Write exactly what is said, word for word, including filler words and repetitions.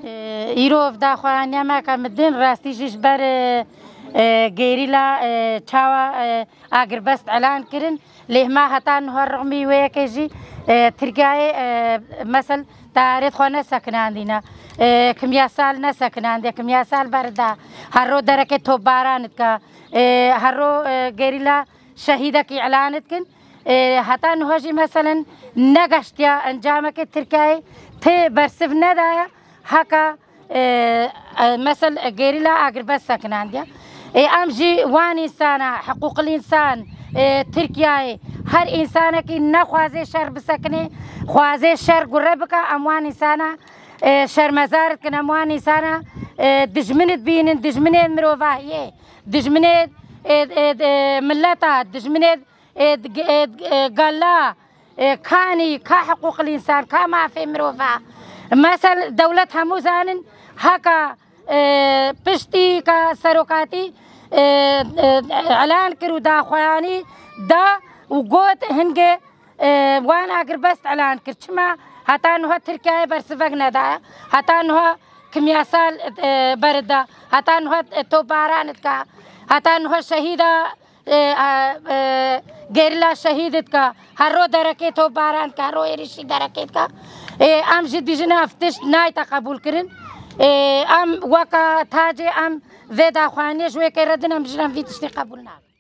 Îro ev daxuyaniya me ke min din rastî jî ji ber, e, e, gerîla, e, çawa, e, agirbest elan kirin. Lê hema heta niha rixmî wê yekê jî, e, Tirkiyeyê, e, mesel tayarêt xwe nesekinandîne. E, kimyasal nesekinandiye, kimyasal berda. Her ro derekê topbaran dike. E, her ro, e, gerîla şehîdekî elan dikin. E, heta niha jî meselen negaştiya encamekê Tirkiyeyê tê bersiv nedaye. Heka, e, e, mesel gerîla agirbest sekinandiye. E, em jî wan însana, hiqûqil însan, e, Tirkiyeyê her însanekî nexwazê şer bisekinê, xwazê şer gure bike, em wan însana, e, şermezar dikin, em wan însana, e, dijmin dibînin, dijminên mirovahiyê, dijminê, e, e, e, mileta, dijminê, e, g-, e, e, gala, e, kanî, ka hiqûqil însan, ka mafê mirova. Mesel, dewlet hemû zanin, heka, e, piştî ka serokatî, e, e, elan kir û daxuyanî da û got, hingê, e, wan agirbest elan kir. Çima heta niha Tirkiyeyê bersivek nedaye? Heta niha kimyasal, e, berida. Heta niha, e, topbaran dika. Heta niha şehîda, e, e, e, gerîla şehîd dika. Her ro derekê topbaran dika, her ro êrişî derekê dika. E, em jî dijî ev tişt nayte qebûl kirin. E, em weka tacê em vê daxuyaniyê ji wê kê re din, em dijî ev vî tiştê qebûl nakin.